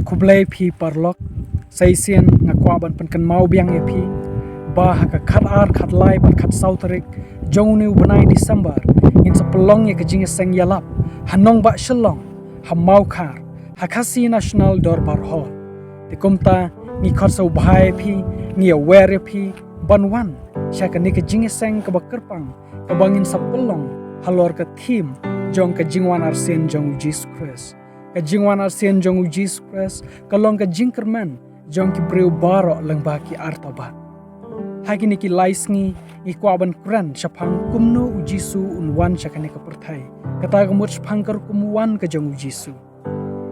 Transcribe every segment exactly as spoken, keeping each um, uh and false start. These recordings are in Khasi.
Khublei phi paralok. Sa shisien nga kwah ban pynkynmaw biang ïa phi ba ha ka khatar, khatlai bad khatsaw tarik jong une u bnai December ngin sa pynlong ïa ka jingïaseng ïalap ha nongbah Shillong, ha Mawkhar, ha Khasi National Dorbar Hall. Te kumta ngi khot sngewbha ïa phi, ngi ïawer ïa phi ban wan sha kane ka jingïaseng kaba kyrpang kaba ngin sa pynlong halor ka theme jong ka jingwan arsien jong u Jisu Khrist. Ka jingwan arsien jong u Jisu Khrist ka long ka jingkyrmen jong ki briew baroh lyngba ki artabat. Ha kine ki lai sngi ngi kwah ban kren shaphang kumno u Jisu un wan sha kane ka pyrthei. Kata ka mut shaphang ka rukom wan ka jong u Jisu.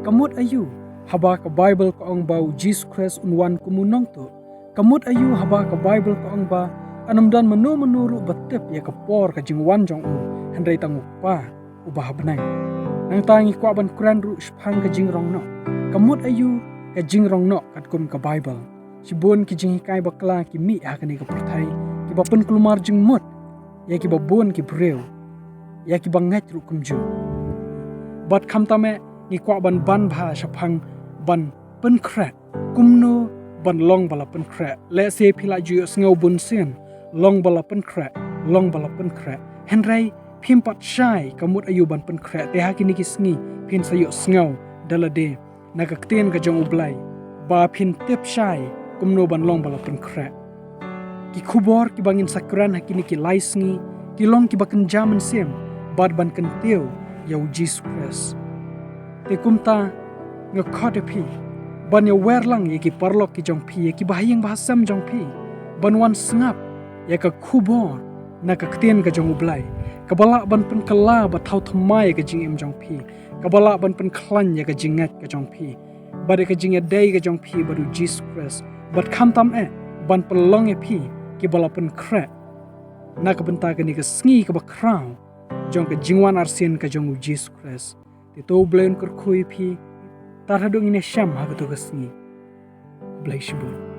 Ka mut aïu haba ka Baibl ka ong ba u Jisu Khrist un wan kum u nongtuh? Ka mut aïu haba ka Baibl ka ong ba kan ym don mano mano ruh ba tip ïa ka por ka jingwan jong u, hynrei tang u Kpa uba ha bneng? Nangta ngi kwah ban kren ruh shaphang ka jingrong noh. Ka mut aïu ka jingrong noh katkum ka Baibl? Shibun ki jinghikai bakla ki mih ha kane ka pyrthei kiba pynkulmar jingmut ïa kiba bun ki briew, ïa kiba ngeit ruh kumjuh. Bad khamtam eh ngi kwah ban ban bha shaphang ban pynkhreh. Kumno ban long ba la pynkhreh? Lehse phi la ju ïohsngew bunsien, long ba la pynkhreh, long ba la pynkhreh. Hynrei phim pat shai ka mut aïu ban pynkhreh, te ha kine ki sngi phin sa ïohsngew da lade na ka ktien ka jong U Blei ba phin tip shai kumno ban long ba la pynkhreh. Ki khubor kiba ngin sa kren ha kine ki lai sngi ki long kiba kynja mynsiem bad ban kyntiew ïa u Jisu Khrist. Te kumta nga khot ïa phi ban ïawer lang ïa ki paralok ki jong phi, ïa kiba ha ïing ba ha sem jong phi, ban wan sngap ïa ka khubor na ka ktien ka jong U Blei kaba lah ban pynkylla ba thaw thymmai ïa ka jingim jong phi, kaba lah ban pynkhlaiñ ïa ka jingngeit ka jong phi bad ïa ka jingïadei ka jong phi bad u Jisu Khrist, bad khamtam eh ban pynlong ïa phi kiba la pynkhreh na ka bynta kane ka sngi kaba khraw jong ka jingwan arsien ka jong u Jisu Khrist. Te to U Blei un kyrkhu ïa phi. Tar haduh ngin ïashem ha kato ka sngi, Blei shibun.